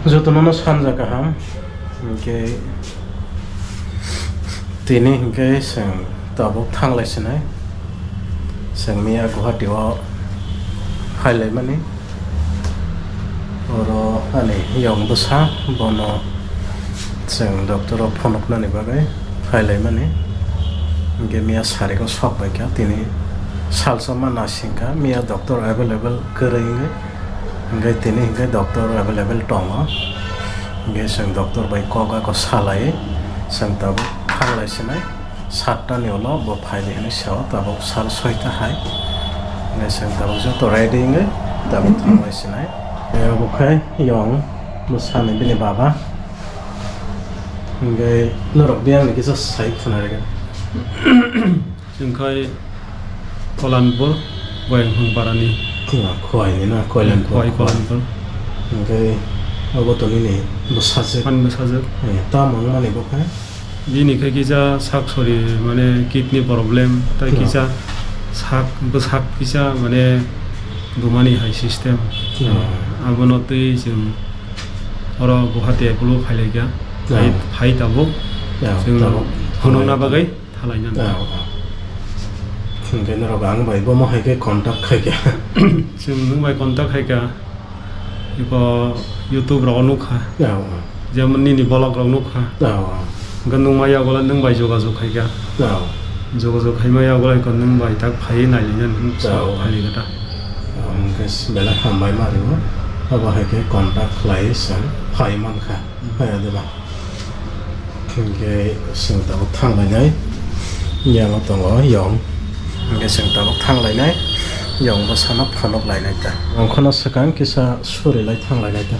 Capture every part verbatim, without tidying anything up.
Jotono no sanja kaham, hinkhe tini hinkhe chwng tabuk thanglai sinai, chwng miya Guwahati o phailaimani, oro ani yong bwsa bono chwng doctor o phunuknani bagwi phailaimani, hinkhe miya sarigo sok baikha, tini salsa ma nasingkha, miya doctor available kwrwi wngwi. Hingke tini hingke doctor available tongo. Hingke chwng doctor bai kok bai kok salai, chwng tabuk thanglai sinai. Satta ni ulo bo phai di hinui sao, tabuk sal soita hai. Hingke chwng tabuk joto ready wngwi tabuk thanglai sinai. Hingke obo khe yong bwsani bini baba. Hingke norok biyang ni kisa sai khuna rega. Chwng khai Kolanpur, Goyang Hangparani. Khwai ni na, Koilanpur. Khwai Kolanpur. Hingke obo to nini bwsajwk. Ani bwsajwk. Eh, tamo wngmani bo khe? Bini khe kisa sak sori, mane kidney problem, tai Hmm. kisa sak, bwsak kisa, mane dumani hai system. Hmm. Abono twi chwng oro Guwahati Apollo phailaikha. Phai, Hmm. phai tabuk. Hmm, Chwng tabuk. Phunukna bagwi. Thalaina. Ah, ah. Hingke norok ang bai bomo hai khe contact khai khe. Chwng nwng bai contact khai kha. Iko YouTube rogo nukha. Ah, ah. Jemon nini vlog rok nukha. Ah, ah. Hingke nung maya gola nwng bai jogajog khai kha. Ah. Jogajog khai maya gola iko nwng bai tak phai nai lina nwng Ah, ah. Phai kha ta. Ah, hingke belai hambai ma rwo. Abo hai khe contact khlai se phai man kha. Phai ya de ba. Hingke chwng tabuk thanglainai, yango tongo yong. Hingke chwng tabuk thanglainai, yong bwsano phunuk lainai ta. Wngkhano swkang kisa surilai thanglainai ta.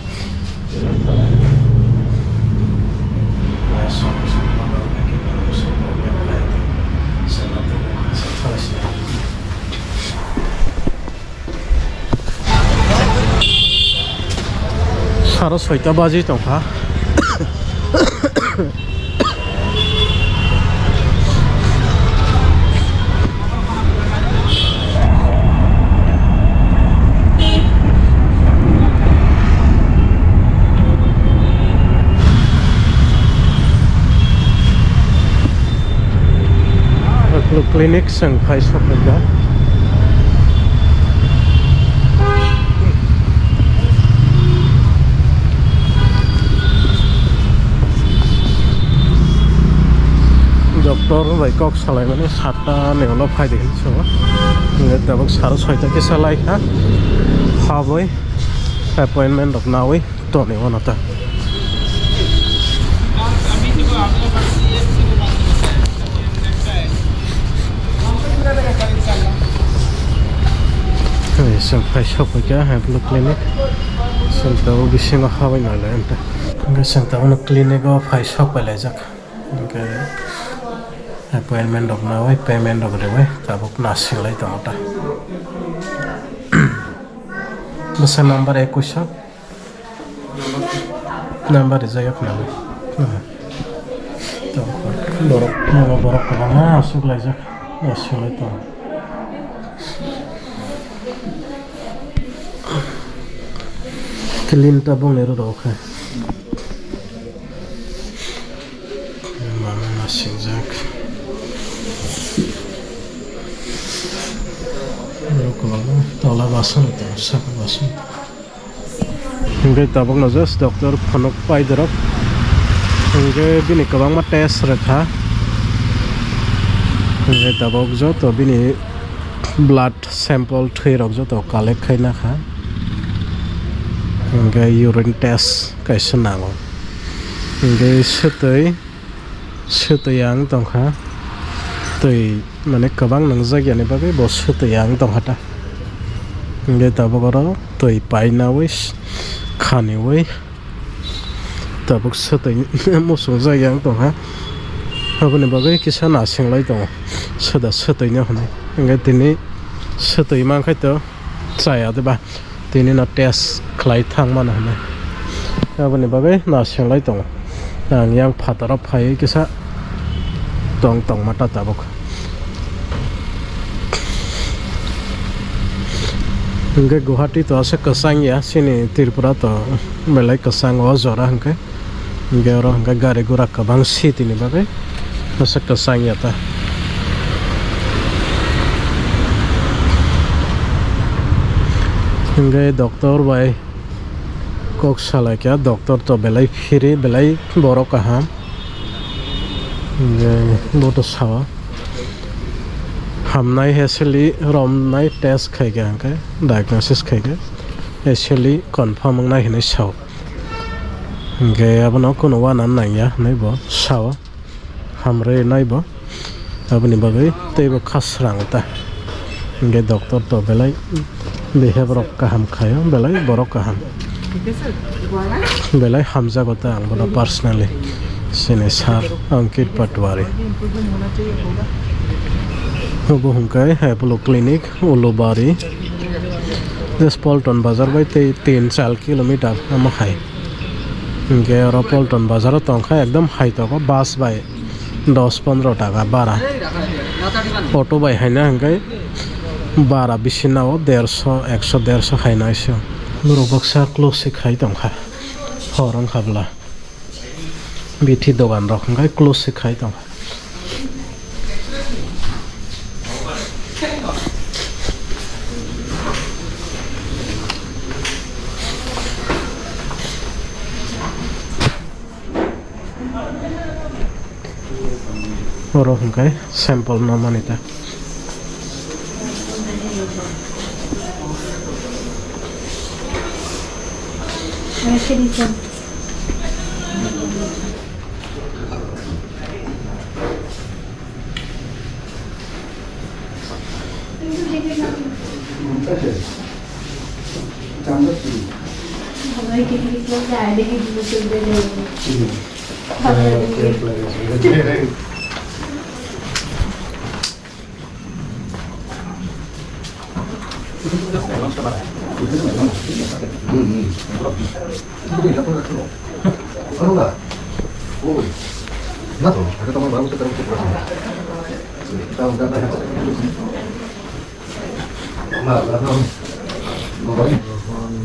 Saro soita baji tongkha. Clinic seng phai sokphaikha. Doctor bai kok salaimani satta ni ulo phai di hinwi swngo. Tabuk saro soita kisa laikha. Habwi appointment rok nawi. Toni wano ta. Seng phai sok paikha Happy Clinic. Seng tabuk bisingo habai nai lai anta. Hingke seng tabuk clinic o phai sok pai laijak. Hingke appointment rok nawi payment rok riwi tabuk nasing lai tongo ta. Bwsa number ekush o. Number rijak ya khna. Borok, borok kwbangma aswk laijak. Aswk lai tongo. Clean ta bongni rw rw khe. Mama nasingjak. Borok kwbangma tola bason tongo, saka bason. Hingke tabukno just doctor phunuk pai dorok. Hingke bini kwbangma test rwkha. Hingke tabuk joto bini blood sample thwi rok joto collect khai nakha. Hingke urine test kaisa nango. Hingke swtwi. Swtwi ang tongkha. Twi mane kwbang nwngjak yani bagwi bo swtwi ang tongkha ta. Hingke tabuk oro twi painawi khaniwi tabuk swtwi muchungjak yang tongkha. Aboni bagwi kisa nasinglai tongo. Swda swtwino hwnwi. Hingke tini swtwi mankhai to. Chaya de ba, tini no test khlai thang mano hwnwi. Aboni bagwi nasinglai tongo. Ang yang phataro phaiwi kisa tong tongma ta tabuk. Hwnkhe Guwahati to aswk kwchang ya, chini Tripura to belai kwchang o jora hwnkhe. Hwnkhe oro hwnkhe gari gura kwbang city ni bagwi aswk kwchang ya ta. Hwnkhe doctor bai kok salaikha, doctor to belai phiri, belai borok kaham. Hwnkhe bo to sao. Hamnai heseli romnai test khaikha hwnkhe, diagnosis khaikha. Heseli confirm wngnai hinwi sao. Hwnkhe abono kunu uanani nangya hinwi bo sao. Hamrwi nai bo. Aboni bagwi teibo khasrang ta. Hwnkhe doctor to belai behavior rok kaham khaio, belai borok kaham. Belai hamjago ta ang bono personally. Chini sir Ankit Patwari. Obo hwnkhe Apollo Clinic, Ulubari. Just Paltan bazar bai tei tin char kilometer omo hai. Hwnkhe oro Paltan bazaro tongkha, ekdom hai tongo bus bai. Dos pondro taka bara. Auto bai haina hwnkhe bara bisi nao derso, ekso derso haina iso. Borok baksa close se khai tongkha. Hor wngkha bwla. Bithi dogan rok hwnkhe close se khai tongkha. Oro hwnkhe sample no mani ta.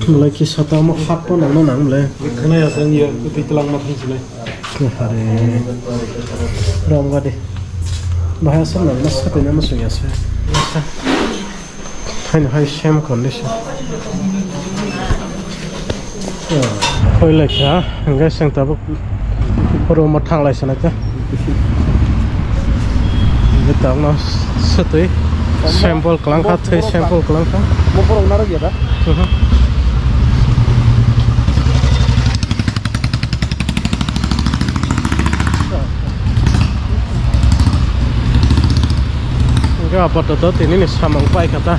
Belai kisa tamo happo nangno nang le. Khwnaya se wngya, twi twlangma thang sinai. Are, rom gadi. Bahai aswk nangma satwi nangma swngya se. Haino hai same condition. Hoi laikha, hwnkhe chwng tabuk room o thang lai sanai ta. Hwnkhe tabukno swtwi sample kwlangkha, thwi sample kwlangkha. Bo borok narwk ya da? Mhm. Hwnkhe apatoto tinini samung paikha ta.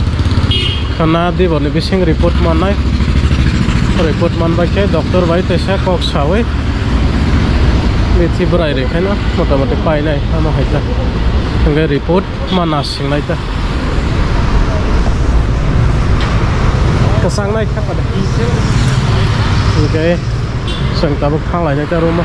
Khana diboni bising report mannai. Report manbai khe doctor bai teisa kok sawi bithi bwrai rwkhaino motamoti painai omo hai ta. Hwnkhe report ma nasinglai ta. Kwchangnai kha pade. Hwnkhe chwng tabuk thanglainai ta room o.